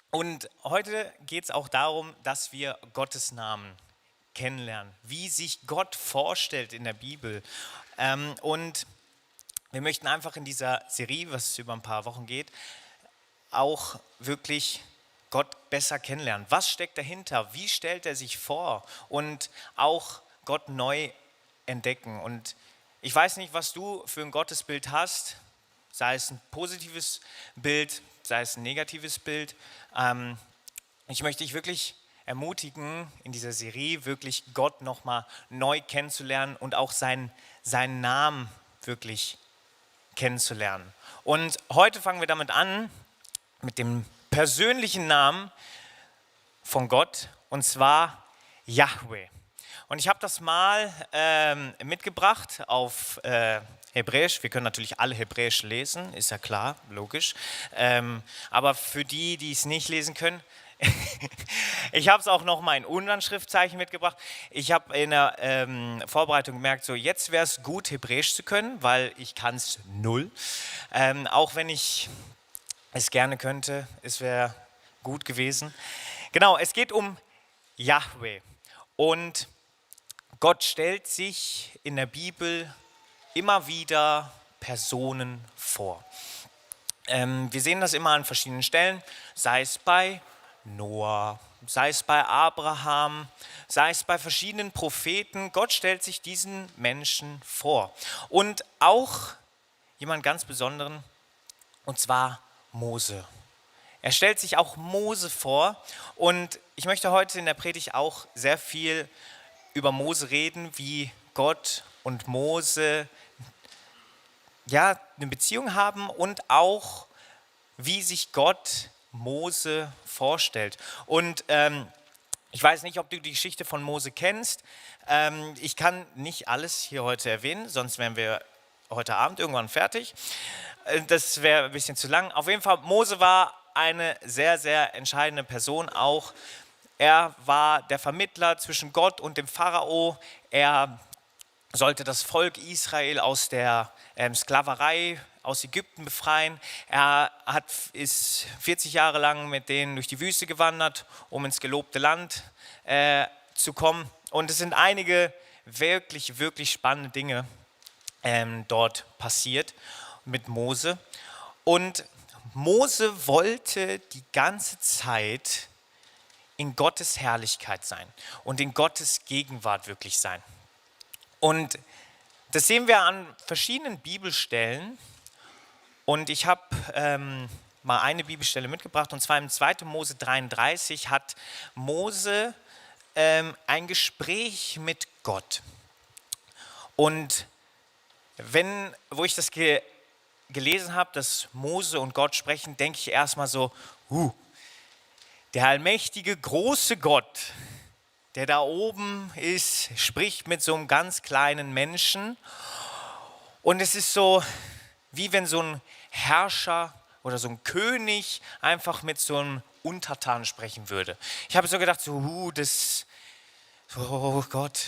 Und heute geht es auch darum, dass wir Gottes Namen kennenlernen, wie sich Gott vorstellt in der Bibel. Und wir möchten einfach in dieser Serie, was über ein paar Wochen geht, auch wirklich Gott besser kennenlernen. Was steckt dahinter? Wie stellt er sich vor? Und auch Gott neu entdecken. Und ich weiß nicht, was du für ein Gottesbild hast, sei es ein positives Bild, sei es ein negatives Bild. Ich möchte dich wirklich ermutigen, in dieser Serie wirklich Gott nochmal neu kennenzulernen und auch seinen Namen wirklich kennenzulernen. Und heute fangen wir damit an, mit dem persönlichen Namen von Gott, und zwar Yahweh. Und ich habe das mal mitgebracht auf Hebräisch. Wir können natürlich alle Hebräisch lesen, ist ja klar, logisch. Aber für die, die es nicht lesen können, ich habe es auch noch mal in unseren Schriftzeichen mitgebracht. Ich habe in der Vorbereitung gemerkt, so jetzt wäre es gut, Hebräisch zu können, weil ich kann es null. Auch wenn ich es gerne könnte, es wäre gut gewesen. Genau, es geht um Yahweh. Und Gott stellt sich in der Bibel immer wieder Personen vor. Wir sehen das immer an verschiedenen Stellen, sei es bei Noah, sei es bei Abraham, sei es bei verschiedenen Propheten. Gott stellt sich diesen Menschen vor. Und auch jemand ganz Besonderen, und zwar Mose. Er stellt sich auch Mose vor, und ich möchte heute in der Predigt auch sehr viel über Mose reden, wie Gott und Mose ja eine Beziehung haben und auch wie sich Gott Mose vorstellt. Und ich weiß nicht, ob du die Geschichte von Mose kennst. Ich kann nicht alles hier heute erwähnen, sonst wären wir heute Abend irgendwann fertig. Das wäre ein bisschen zu lang. Auf jeden Fall, Mose war eine sehr, sehr entscheidende Person auch. Er war der Vermittler zwischen Gott und dem Pharao. Er sollte das Volk Israel aus der Sklaverei aus Ägypten befreien. Ist 40 Jahre lang mit denen durch die Wüste gewandert, um ins gelobte Land zu kommen. Und es sind einige wirklich, wirklich spannende Dinge dort passiert mit Mose. Und Mose wollte die ganze Zeit in Gottes Herrlichkeit sein und in Gottes Gegenwart wirklich sein. Und das sehen wir an verschiedenen Bibelstellen. Und ich habe mal eine Bibelstelle mitgebracht, und zwar im 2. Mose 33 hat Mose ein Gespräch mit Gott. Und wo ich das gelesen habe, dass Mose und Gott sprechen, denke ich erstmal so, der allmächtige, große Gott, der da oben ist, spricht mit so einem ganz kleinen Menschen. Und es ist so, wie wenn so ein Herrscher oder so ein König einfach mit so einem Untertan sprechen würde. Ich habe so gedacht, oh Gott,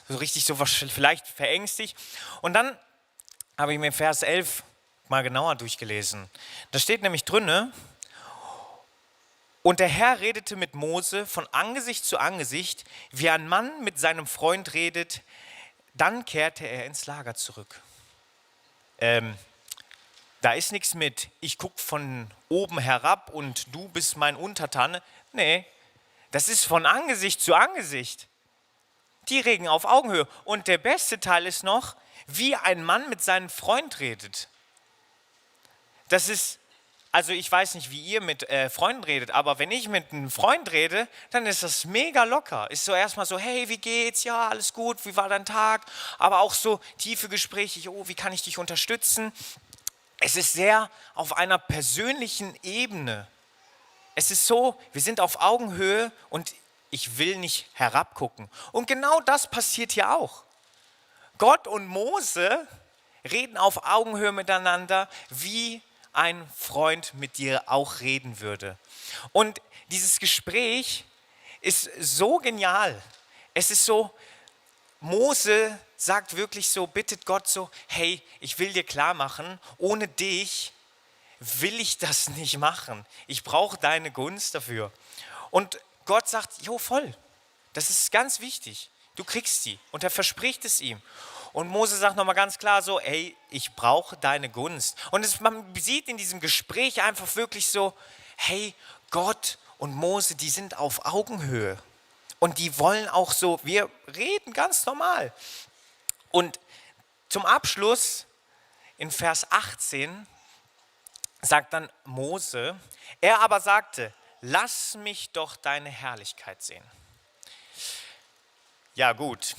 so richtig so vielleicht verängstigt. Und dann habe ich mir Vers 11 mal genauer durchgelesen. Da steht nämlich drinne: Und der Herr redete mit Mose von Angesicht zu Angesicht, wie ein Mann mit seinem Freund redet. Dann kehrte er ins Lager zurück. Da ist nichts mit, ich gucke von oben herab und du bist mein Untertan. Nee, das ist von Angesicht zu Angesicht. Die reden auf Augenhöhe. Und der beste Teil ist noch, wie ein Mann mit seinem Freund redet. Das ist, also ich weiß nicht, wie ihr mit Freunden redet, aber wenn ich mit einem Freund rede, dann ist das mega locker. Ist so erstmal so, hey, wie geht's? Ja, alles gut, wie war dein Tag? Aber auch so tiefe Gespräche, oh, wie kann ich dich unterstützen? Es ist sehr auf einer persönlichen Ebene. Es ist so, wir sind auf Augenhöhe und ich will nicht herabgucken. Und genau das passiert hier auch. Gott und Mose reden auf Augenhöhe miteinander, wie ein Freund mit dir auch reden würde. Und dieses Gespräch ist so genial. Es ist so, Mose sagt wirklich so, bittet Gott so, hey, ich will dir klar machen, ohne dich will ich das nicht machen. Ich brauche deine Gunst dafür. Und Gott sagt, jo, voll, das ist ganz wichtig. Du kriegst sie. Und er verspricht es ihm. Und Mose sagt nochmal ganz klar so, ey, ich brauche deine Gunst. Und man sieht in diesem Gespräch einfach wirklich so, hey, Gott und Mose, die sind auf Augenhöhe. Und die wollen auch so, wir reden ganz normal. Und zum Abschluss in Vers 18 sagt dann Mose, er aber sagte, lass mich doch deine Herrlichkeit sehen. Ja gut,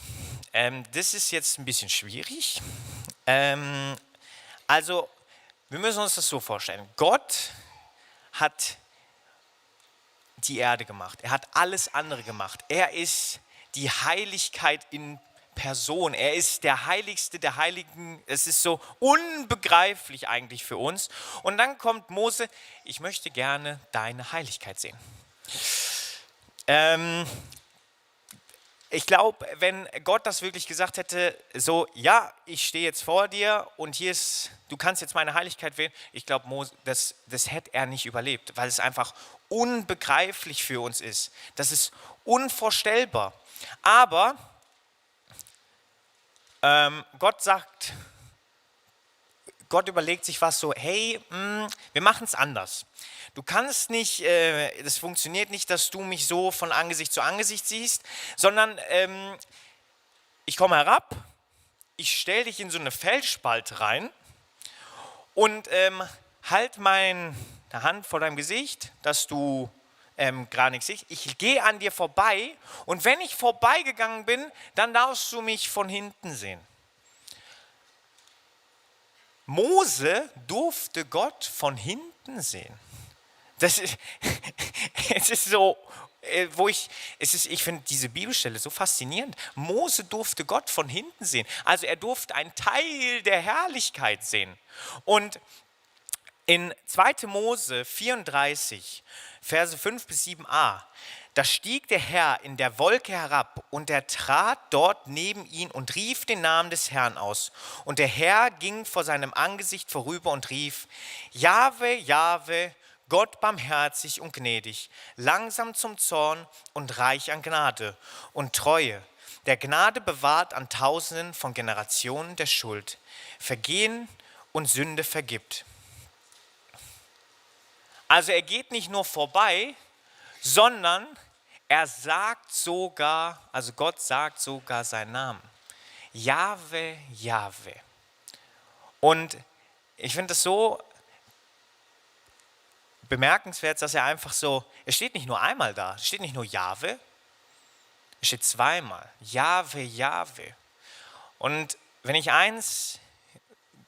das ist jetzt ein bisschen schwierig. Also wir müssen uns das so vorstellen, Gott hat die Erde gemacht, er hat alles andere gemacht, er ist die Heiligkeit in Person, er ist der Heiligste der Heiligen, es ist so unbegreiflich eigentlich für uns. Und dann kommt Mose, ich möchte gerne deine Heiligkeit sehen. Ich glaube, wenn Gott das wirklich gesagt hätte, so, ja, ich stehe jetzt vor dir und hier ist, du kannst jetzt meine Heiligkeit wählen, ich glaube, das hätte er nicht überlebt, weil es einfach unbegreiflich für uns ist. Das ist unvorstellbar. Aber Gott überlegt sich was so, hey, wir machen es anders. Du kannst nicht, das funktioniert nicht, dass du mich so von Angesicht zu Angesicht siehst, sondern ich komme herab, ich stelle dich in so eine Felsspalte rein und halt meine Hand vor deinem Gesicht, dass du gerade nichts siehst. Ich gehe an dir vorbei und wenn ich vorbeigegangen bin, dann darfst du mich von hinten sehen. Mose durfte Gott von hinten sehen. Das ist, es ist so, ich finde diese Bibelstelle so faszinierend. Mose durfte Gott von hinten sehen. Also er durfte einen Teil der Herrlichkeit sehen. Und in 2. Mose 34, Verse 5 bis 7a, da stieg der Herr in der Wolke herab und er trat dort neben ihn und rief den Namen des Herrn aus. Und der Herr ging vor seinem Angesicht vorüber und rief, Jahwe, Jahwe, Gott barmherzig und gnädig, langsam zum Zorn und reich an Gnade und Treue, der Gnade bewahrt an Tausenden von Generationen der Schuld, Vergehen und Sünde vergibt. Also er geht nicht nur vorbei, sondern er sagt sogar, also Gott sagt sogar seinen Namen. Jahwe, Jahwe. Und ich finde es so bemerkenswert, dass er einfach so, es steht nicht nur einmal da, es steht nicht nur Jahwe, es steht zweimal. Jahwe, Jahwe. Und wenn ich eins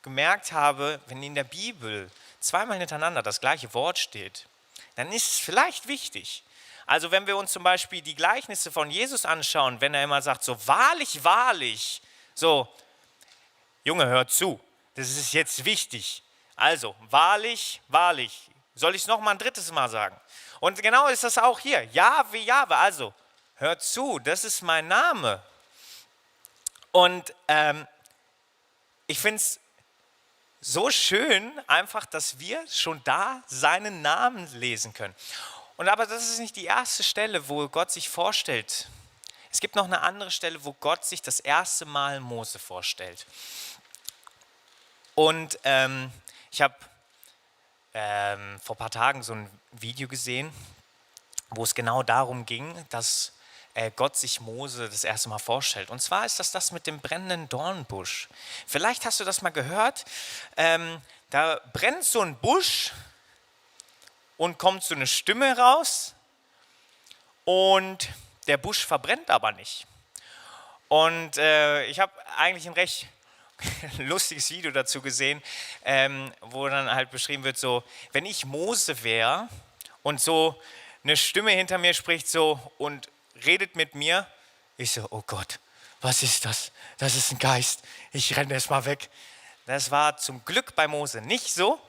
gemerkt habe, wenn in der Bibel zweimal hintereinander das gleiche Wort steht, dann ist es vielleicht wichtig. Also wenn wir uns zum Beispiel die Gleichnisse von Jesus anschauen, wenn er immer sagt, so wahrlich, wahrlich, so, Junge, hör zu, das ist jetzt wichtig. Also, wahrlich, wahrlich, soll ich es noch mal ein drittes Mal sagen? Und genau ist das auch hier, Jahwe, Jahwe, also, hör zu, das ist mein Name. Und ich finde es so schön einfach, dass wir schon da seinen Namen lesen können. Und aber das ist nicht die erste Stelle, wo Gott sich vorstellt. Es gibt noch eine andere Stelle, wo Gott sich das erste Mal Mose vorstellt. Und ich habe vor ein paar Tagen so ein Video gesehen, wo es genau darum ging, dass Gott sich Mose das erste Mal vorstellt. Und zwar ist das mit dem brennenden Dornbusch. Vielleicht hast du das mal gehört. Da brennt so ein Busch und kommt so eine Stimme raus und der Busch verbrennt aber nicht. Und ich habe eigentlich ein recht lustiges Video dazu gesehen, wo dann halt beschrieben wird, so, wenn ich Mose wäre und so eine Stimme hinter mir spricht so und redet mit mir, ich so, oh Gott, was ist das? Das ist ein Geist, ich renne erst mal weg. Das war zum Glück bei Mose nicht so,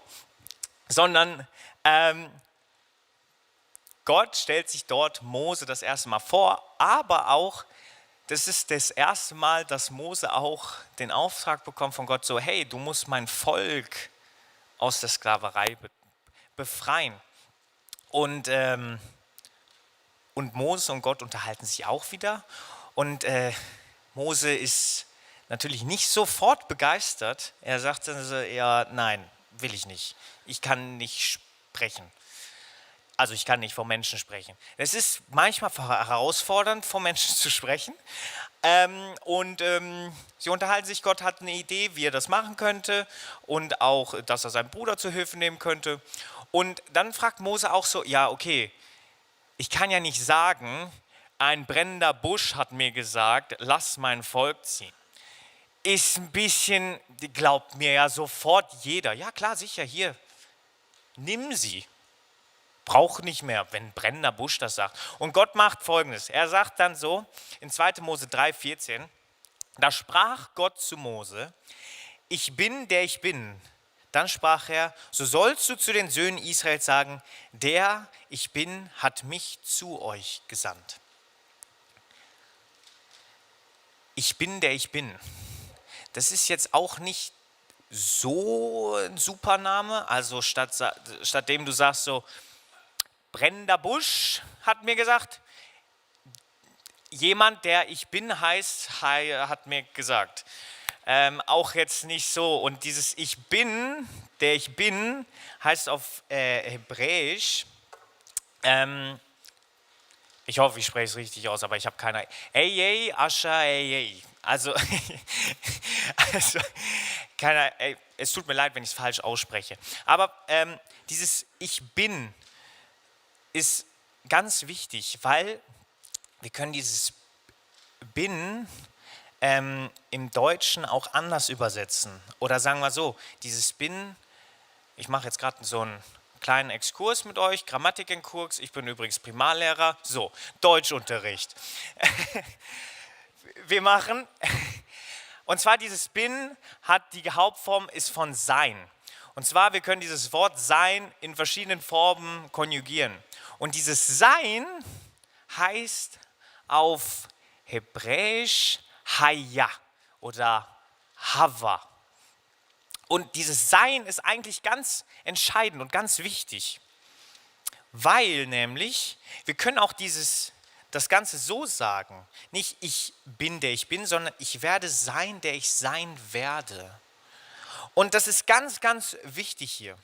sondern Gott stellt sich dort Mose das erste Mal vor, aber auch, das ist das erste Mal, dass Mose auch den Auftrag bekommt von Gott, so, hey, du musst mein Volk aus der Sklaverei befreien. Und Mose und Gott unterhalten sich auch wieder. Und Mose ist natürlich nicht sofort begeistert. Er sagt dann so, ja, nein, will ich nicht. Ich kann nicht sprechen. Also ich kann nicht vor Menschen sprechen. Es ist manchmal herausfordernd, vor Menschen zu sprechen. Sie unterhalten sich, Gott hat eine Idee, wie er das machen könnte und auch, dass er seinen Bruder zu Hilfe nehmen könnte. Und dann fragt Mose auch so, ja okay, ich kann ja nicht sagen, ein brennender Busch hat mir gesagt, lass mein Volk ziehen. Ist ein bisschen, glaubt mir ja sofort jeder. Ja klar, sicher, hier, nimm sie. Braucht nicht mehr, wenn ein brennender Busch das sagt. Und Gott macht Folgendes. Er sagt dann so, in 2. Mose 3,14, da sprach Gott zu Mose, ich bin, der ich bin. Dann sprach er, so sollst du zu den Söhnen Israels sagen, der ich bin, hat mich zu euch gesandt. Ich bin, der ich bin. Das ist jetzt auch nicht so ein super Name. Also stattdem du sagst so, brennender Busch hat mir gesagt, jemand, der ich bin heißt, hat mir gesagt. Auch jetzt nicht so. Und dieses Ich bin, der ich bin, heißt auf Hebräisch, ich hoffe, ich spreche es richtig aus, aber ich habe keine Ahnung. Ey, Ascha, ey. Also es tut mir leid, wenn ich es falsch ausspreche. Aber dieses Ich bin ist ganz wichtig, weil wir können dieses Bin im Deutschen auch anders übersetzen. Oder sagen wir so, dieses Bin, ich mache jetzt gerade so einen kleinen Exkurs mit euch, Grammatikkurs, ich bin übrigens Primarlehrer, so, Deutschunterricht. Wir machen, und zwar dieses Bin hat die Hauptform ist von Sein. Und zwar, wir können dieses Wort Sein in verschiedenen Formen konjugieren. Und dieses Sein heißt auf Hebräisch Haya oder Hava. Und dieses Sein ist eigentlich ganz entscheidend und ganz wichtig, weil nämlich, wir können auch das Ganze so sagen, nicht ich bin, der ich bin, sondern ich werde sein, der ich sein werde. Und das ist ganz, ganz wichtig hier,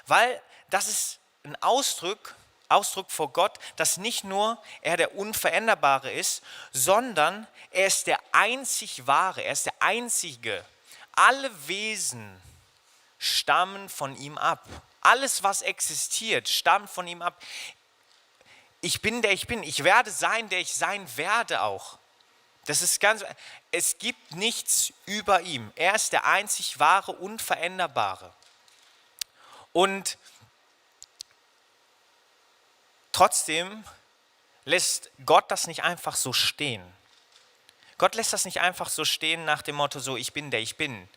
weil das ist ein Ausdruck vor Gott, dass nicht nur er der Unveränderbare ist, sondern er ist der einzig Wahre, er ist der Einzige. Alle Wesen stammen von ihm ab. Alles, was existiert, stammt von ihm ab. Ich bin, der ich bin. Ich werde sein, der ich sein werde auch. Es gibt nichts über ihm. Er ist der einzig wahre, unveränderbare. Und trotzdem lässt Gott das nicht einfach so stehen. Gott lässt das nicht einfach so stehen nach dem Motto so, ich bin, der ich bin,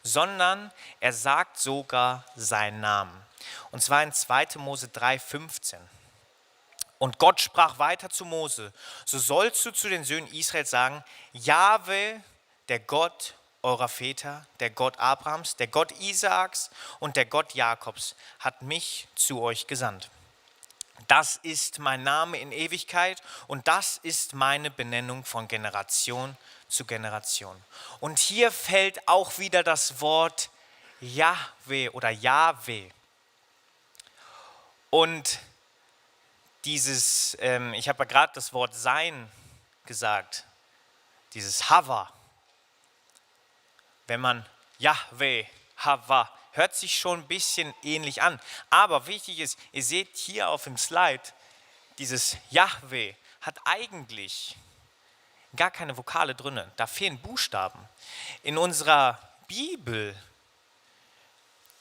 sondern er sagt sogar seinen Namen. Und zwar in 2. Mose 3,15. Und Gott sprach weiter zu Mose, so sollst du zu den Söhnen Israels sagen, Jahwe, der Gott eurer Väter, der Gott Abrahams, der Gott Isaaks und der Gott Jakobs hat mich zu euch gesandt. Das ist mein Name in Ewigkeit und das ist meine Benennung von Generation zu Generation. Und hier fällt auch wieder das Wort Jahwe oder Jahwe. Und ich habe ja gerade das Wort Sein gesagt, dieses Hava. Wenn man Jahwe, Hava, hört sich schon ein bisschen ähnlich an. Aber wichtig ist, ihr seht hier auf dem Slide, dieses Jahwe hat eigentlich gar keine Vokale drin. Da fehlen Buchstaben. In unserer Bibel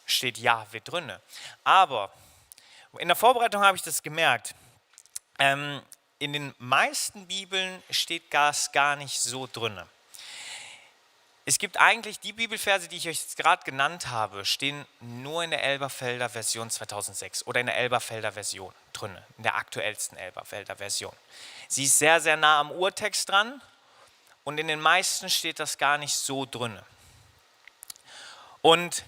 steht Jahwe drin. Aber in der Vorbereitung habe ich das gemerkt. In den meisten Bibeln steht das gar nicht so drin. Es gibt eigentlich die Bibelverse, die ich euch jetzt gerade genannt habe, stehen nur in der Elberfelder Version 2006 oder in der Elberfelder Version drin, in der aktuellsten Elberfelder Version. Sie ist sehr, sehr nah am Urtext dran und in den meisten steht das gar nicht so drin. Und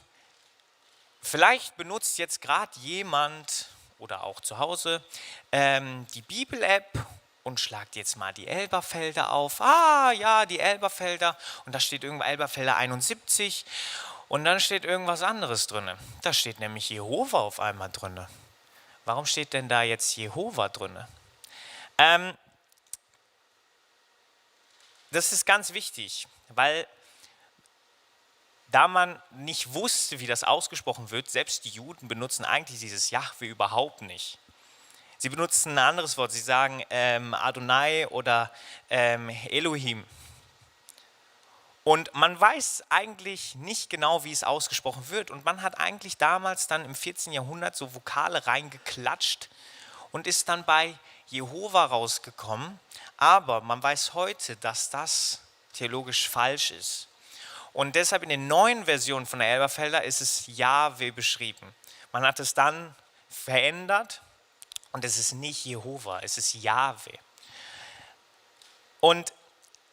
Vielleicht benutzt jetzt gerade jemand oder auch zu Hause die Bibel-App und schlagt jetzt mal die Elberfelder auf. Ah ja, die Elberfelder. Und da steht irgendwo Elberfelder 71 und dann steht irgendwas anderes drin. Da steht nämlich Jehova auf einmal drin. Warum steht denn da jetzt Jehova drin? Das ist ganz wichtig, weil da man nicht wusste, wie das ausgesprochen wird, selbst die Juden benutzen eigentlich dieses Jahwe überhaupt nicht. Sie benutzen ein anderes Wort, sie sagen Adonai oder Elohim. Und man weiß eigentlich nicht genau, wie es ausgesprochen wird. Und man hat eigentlich damals dann im 14. Jahrhundert so Vokale reingeklatscht und ist dann bei Jehova rausgekommen. Aber man weiß heute, dass das theologisch falsch ist. Und deshalb in den neuen Versionen von der Elberfelder ist es Jahwe beschrieben. Man hat es dann verändert und es ist nicht Jehova, es ist Jahwe. Und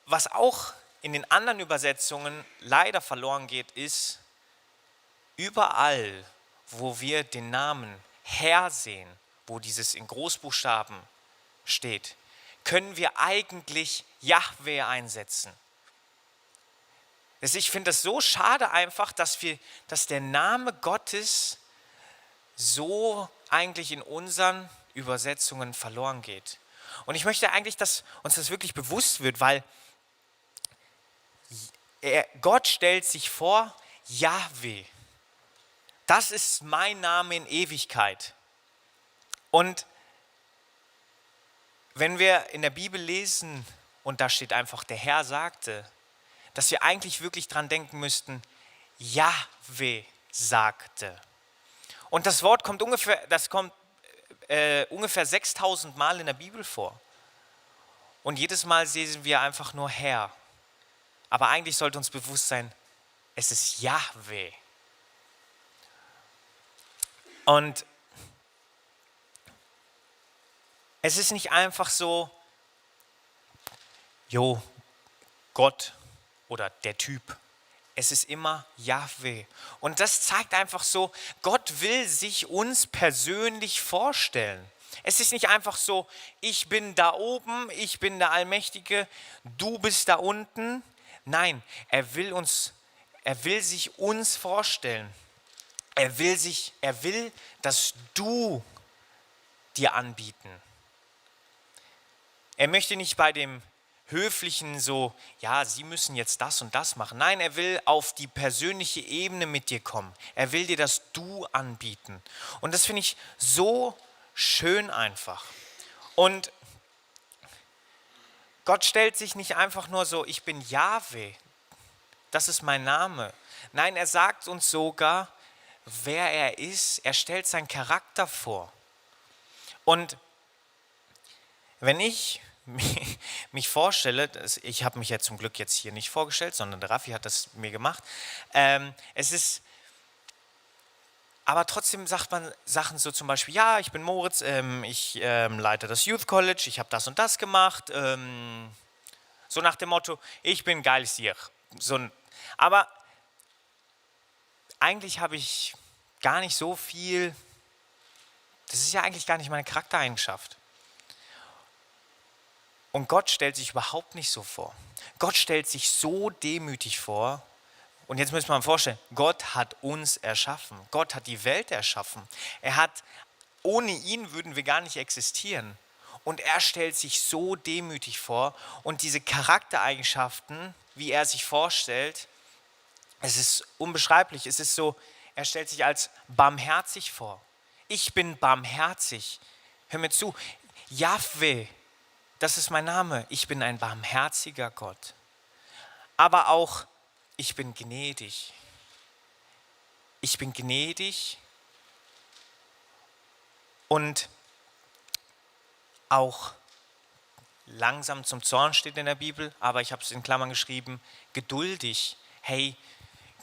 was auch in den anderen Übersetzungen leider verloren geht, ist, überall, wo wir den Namen Herr sehen, wo dieses in Großbuchstaben steht, können wir eigentlich Jahwe einsetzen. Ich finde das so schade einfach, dass der Name Gottes so eigentlich in unseren Übersetzungen verloren geht. Und ich möchte eigentlich, dass uns das wirklich bewusst wird, weil Gott stellt sich vor, Jahwe, das ist mein Name in Ewigkeit. Und wenn wir in der Bibel lesen und da steht einfach, der Herr sagte, dass wir eigentlich wirklich dran denken müssten, Jahwe sagte. Und das Wort kommt ungefähr 6000 Mal in der Bibel vor. Und jedes Mal sehen wir einfach nur Herr. Aber eigentlich sollte uns bewusst sein, es ist Jahwe. Und es ist nicht einfach so, Gott oder der Typ. Es ist immer Jahwe. Und das zeigt einfach so, Gott will sich uns persönlich vorstellen. Es ist nicht einfach so, ich bin da oben, ich bin der Allmächtige, du bist da unten. Nein, er will sich uns vorstellen. Er will, dass du dir anbieten. Er möchte nicht bei dem Höflichen so, ja, sie müssen jetzt das und das machen. Nein, er will auf die persönliche Ebene mit dir kommen. Er will dir das Du anbieten. Und das finde ich so schön einfach. Und Gott stellt sich nicht einfach nur so, ich bin Jahwe, das ist mein Name. Nein, er sagt uns sogar, wer er ist. Er stellt seinen Charakter vor. Und wenn ich mich vorstelle, ich habe mich ja zum Glück jetzt hier nicht vorgestellt, sondern der Raffi hat das mir gemacht. Aber trotzdem sagt man Sachen so zum Beispiel, ja, ich bin Moritz, ich leite das Youth College, ich habe das und das gemacht, so nach dem Motto, ich bin geil hier. Aber eigentlich habe ich gar nicht so viel, das ist ja eigentlich gar nicht meine Charaktereigenschaft. Und Gott stellt sich überhaupt nicht so vor. Gott stellt sich so demütig vor. Und jetzt müssen wir uns vorstellen, Gott hat uns erschaffen. Gott hat die Welt erschaffen. Ohne ihn würden wir gar nicht existieren. Und er stellt sich so demütig vor. Und diese Charaktereigenschaften, wie er sich vorstellt, es ist unbeschreiblich. Es ist so, er stellt sich als barmherzig vor. Ich bin barmherzig. Hör mir zu, Jahwe, das ist mein Name. Ich bin ein barmherziger Gott. Aber auch, ich bin gnädig. Ich bin gnädig und auch langsam zum Zorn steht in der Bibel, aber ich habe es in Klammern geschrieben, geduldig. Hey,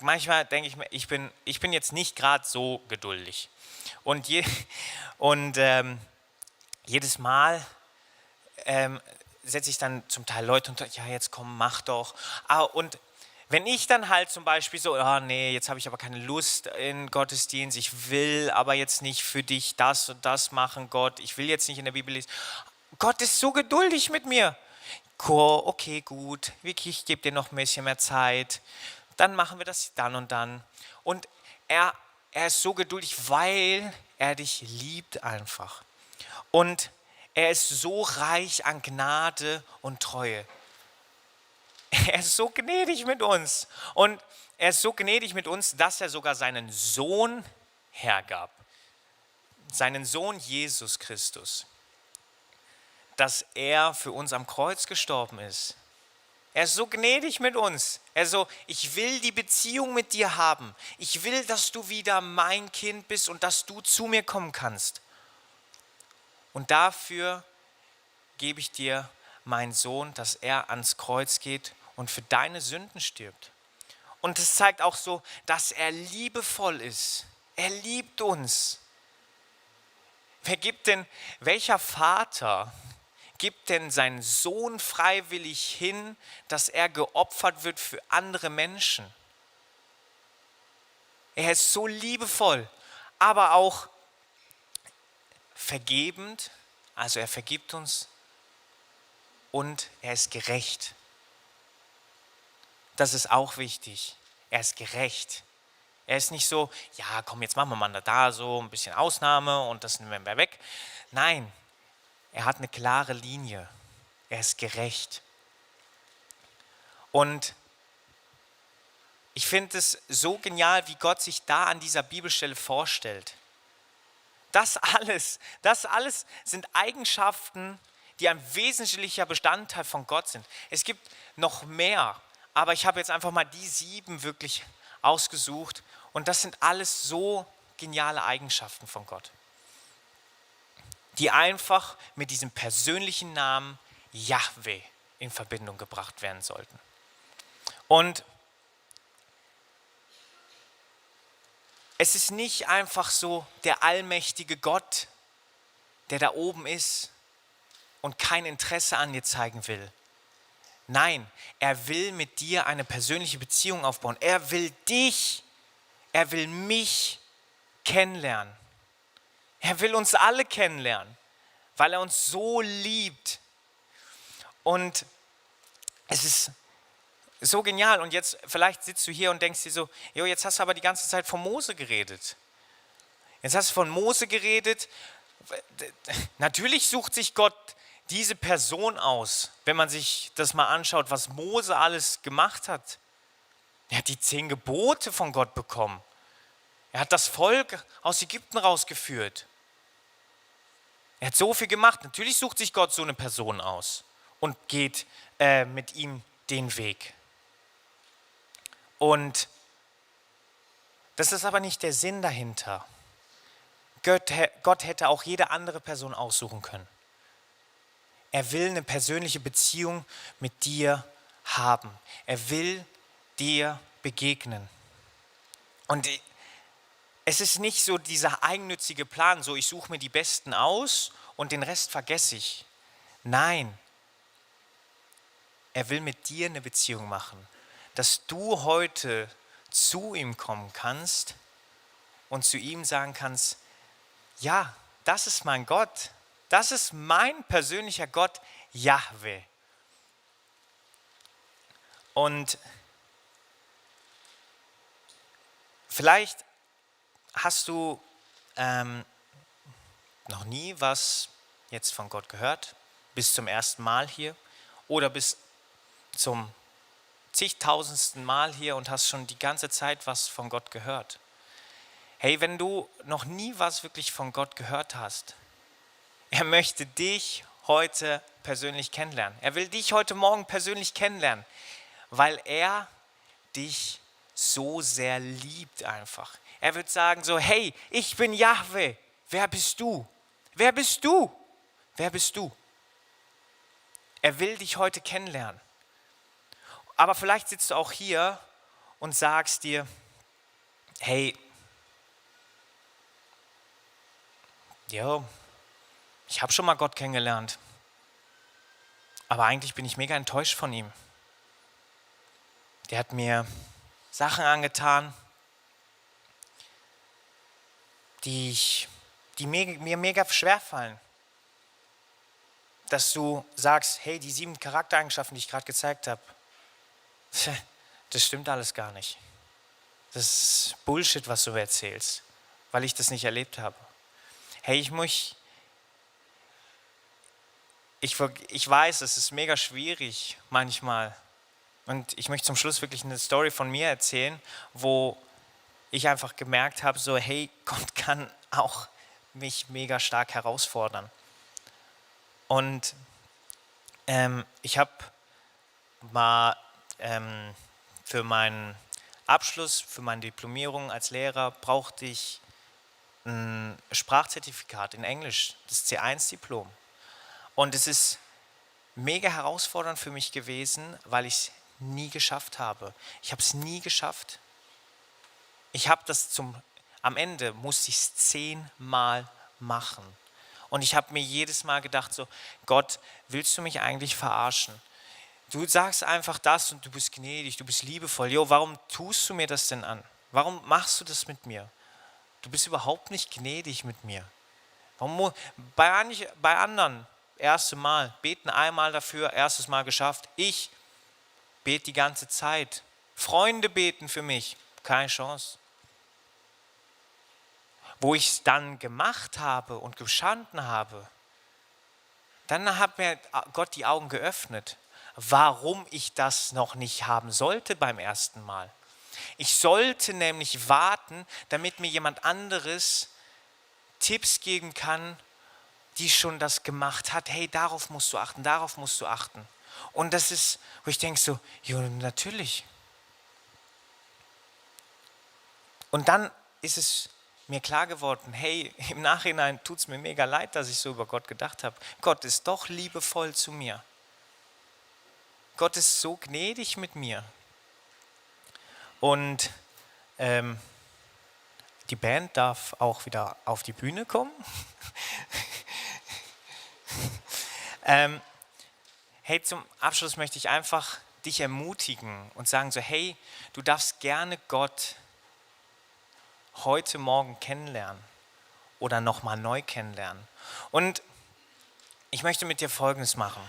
manchmal denke ich mir, ich bin jetzt nicht gerade so geduldig. Und jedes Mal setze ich dann zum Teil Leute unter, ja, jetzt komm, mach doch. Und Wenn ich dann halt zum Beispiel so, oh nee, jetzt habe ich aber keine Lust in Gottesdienst, ich will aber jetzt nicht für dich das und das machen, Gott, ich will jetzt nicht in der Bibel lesen. Gott ist so geduldig mit mir. Cool, okay, gut, Vicky, ich gebe dir noch ein bisschen mehr Zeit, dann machen wir das dann und dann. Und er ist so geduldig, weil er dich liebt einfach. Und er ist so reich an Gnade und Treue. Er ist so gnädig mit uns. Und er ist so gnädig mit uns, dass er sogar seinen Sohn hergab. Seinen Sohn Jesus Christus. Dass er für uns am Kreuz gestorben ist. Er ist so gnädig mit uns. Er ist so, ich will die Beziehung mit dir haben. Ich will, dass du wieder mein Kind bist und dass du zu mir kommen kannst. Und dafür gebe ich dir meinen Sohn, dass er ans Kreuz geht und für deine Sünden stirbt. Und es zeigt auch so, dass er liebevoll ist. Er liebt uns. Welcher Vater gibt denn seinen Sohn freiwillig hin, dass er geopfert wird für andere Menschen? Er ist so liebevoll, aber auch vergebend, also er vergibt uns und er ist gerecht. Das ist auch wichtig. Er ist gerecht. Er ist nicht so, ja komm, jetzt machen wir mal da so ein bisschen Ausnahme und das nehmen wir weg. Nein, er hat eine klare Linie. Er ist gerecht. Und ich finde es so genial, wie Gott sich da an dieser Bibelstelle vorstellt. Das alles sind Eigenschaften, die ein wesentlicher Bestandteil von Gott sind. Es gibt noch mehr, aber ich habe jetzt einfach mal die 7 wirklich ausgesucht. Und das sind alles so geniale Eigenschaften von Gott, die einfach mit diesem persönlichen Namen Jahwe in Verbindung gebracht werden sollten. Und es ist nicht einfach so der allmächtige Gott, der da oben ist und kein Interesse an dir zeigen will. Nein, er will mit dir eine persönliche Beziehung aufbauen. Er will dich, er will mich kennenlernen. Er will uns alle kennenlernen, weil er uns so liebt. Und es ist so genial. Und jetzt, vielleicht sitzt du hier und denkst dir so, jo, jetzt hast du aber die ganze Zeit von Mose geredet. Jetzt hast du von Mose geredet. Natürlich sucht sich Gott diese Person aus, wenn man sich das mal anschaut, was Mose alles gemacht hat. Er hat die 10 Gebote von Gott bekommen. Er hat das Volk aus Ägypten rausgeführt. Er hat so viel gemacht. Natürlich sucht sich Gott so eine Person aus und geht mit ihm den Weg. Und das ist aber nicht der Sinn dahinter. Gott hätte auch jede andere Person aussuchen können. Er will eine persönliche Beziehung mit dir haben. Er will dir begegnen. Und es ist nicht so dieser eigennützige Plan, so ich suche mir die Besten aus und den Rest vergesse ich. Nein, er will mit dir eine Beziehung machen, dass du heute zu ihm kommen kannst und zu ihm sagen kannst, ja, das ist mein Gott, das ist mein persönlicher Gott, Jahwe. Und vielleicht hast du noch nie was jetzt von Gott gehört, bis zum ersten Mal hier oder bis zum zigtausendsten Mal hier und hast schon die ganze Zeit was von Gott gehört. Hey, wenn du noch nie was wirklich von Gott gehört hast, er möchte dich heute persönlich kennenlernen. Er will dich heute Morgen persönlich kennenlernen, weil er dich so sehr liebt einfach. Er wird sagen so, hey, ich bin Jahwe. Wer bist du? Wer bist du? Wer bist du? Er will dich heute kennenlernen. Aber vielleicht sitzt du auch hier und sagst dir, hey, jo, ich habe schon mal Gott kennengelernt, aber eigentlich bin ich mega enttäuscht von ihm. der hat mir Sachen angetan, die mir mega schwer fallen. Dass du sagst, hey, die 7 Charaktereigenschaften, die ich gerade gezeigt habe, das stimmt alles gar nicht. Das ist Bullshit, was du erzählst, weil ich das nicht erlebt habe. Hey, ich weiß, es ist mega schwierig manchmal. Und ich möchte zum Schluss wirklich eine Story von mir erzählen, wo ich einfach gemerkt habe, so hey, Gott kann auch mich mega stark herausfordern. Und ich habe mal für meinen Abschluss, für meine Diplomierung als Lehrer, brauchte ich ein Sprachzertifikat in Englisch, das C1-Diplom. Und es ist mega herausfordernd für mich gewesen, weil ich es nie geschafft habe. Ich habe es nie geschafft. Ich habe am Ende musste ich es 10-mal machen. Und ich habe mir jedes Mal gedacht so, Gott, willst du mich eigentlich verarschen? Du sagst einfach das und du bist gnädig, du bist liebevoll. Jo, warum tust du mir das denn an? Warum machst du das mit mir? Du bist überhaupt nicht gnädig mit mir. Warum, bei anderen, erste Mal, beten einmal dafür, erstes Mal geschafft. Ich bete die ganze Zeit. Freunde beten für mich, keine Chance. Wo ich es dann gemacht habe und gestanden habe, dann hat mir Gott die Augen geöffnet, warum ich das noch nicht haben sollte beim ersten Mal. Ich sollte nämlich warten, damit mir jemand anderes Tipps geben kann, die schon das gemacht hat. Hey, darauf musst du achten, darauf musst du achten. Und das ist, wo ich denke so, ja, natürlich. Und dann ist es mir klar geworden, hey, im Nachhinein tut es mir mega leid, dass ich so über Gott gedacht habe. Gott ist doch liebevoll zu mir. Gott ist so gnädig mit mir. Und die Band darf auch wieder auf die Bühne kommen. Hey, zum Abschluss möchte ich einfach dich ermutigen und sagen so, hey, du darfst gerne Gott heute Morgen kennenlernen oder nochmal neu kennenlernen. Und ich möchte mit dir Folgendes machen.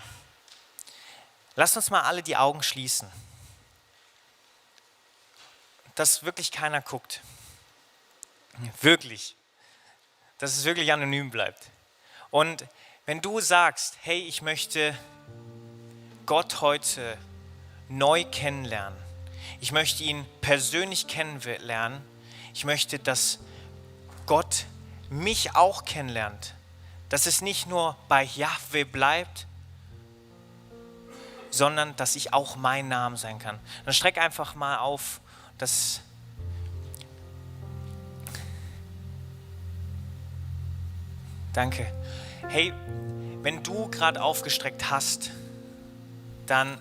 Lass uns mal alle die Augen schließen, dass wirklich keiner guckt. Wirklich. Dass es wirklich anonym bleibt. Und wenn du sagst, hey, ich möchte Gott heute neu kennenlernen, ich möchte ihn persönlich kennenlernen, ich möchte, dass Gott mich auch kennenlernt, dass es nicht nur bei Jahwe bleibt, sondern dass ich auch mein Name sein kann. Dann streck einfach mal auf, dass danke. Hey, wenn du gerade aufgestreckt hast, dann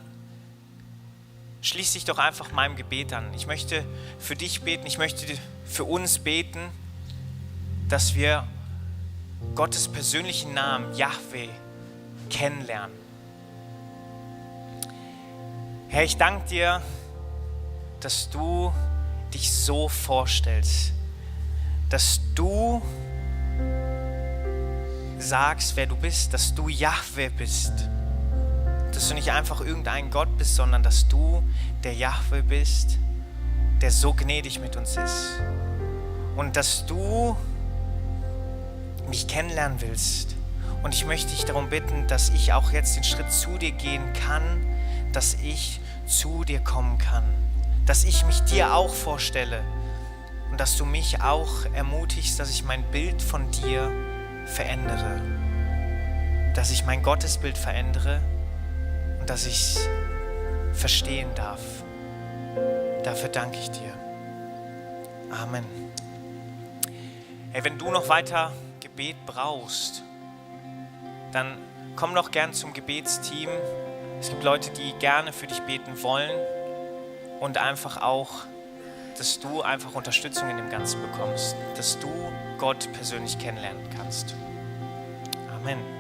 schließ dich doch einfach meinem Gebet an. Ich möchte für dich beten, ich möchte für uns beten, dass wir Gottes persönlichen Namen, Jahwe, kennenlernen. Herr, ich danke dir, dass du dich so vorstellst, dass du sagst, wer du bist, dass du Jahwe bist, dass du nicht einfach irgendein Gott bist, sondern dass du der Jahwe bist, der so gnädig mit uns ist und dass du mich kennenlernen willst. Und ich möchte dich darum bitten, dass ich auch jetzt den Schritt zu dir gehen kann, dass ich zu dir kommen kann, dass ich mich dir auch vorstelle und dass du mich auch ermutigst, dass ich mein Bild von dir verändere, dass ich mein Gottesbild verändere und dass ich es verstehen darf. Dafür danke ich dir. Amen. Hey, wenn du noch weiter Gebet brauchst, dann komm doch gern zum Gebetsteam. Es gibt Leute, die gerne für dich beten wollen und einfach auch, dass du einfach Unterstützung in dem Ganzen bekommst, dass du Gott persönlich kennenlernen kannst. Amen.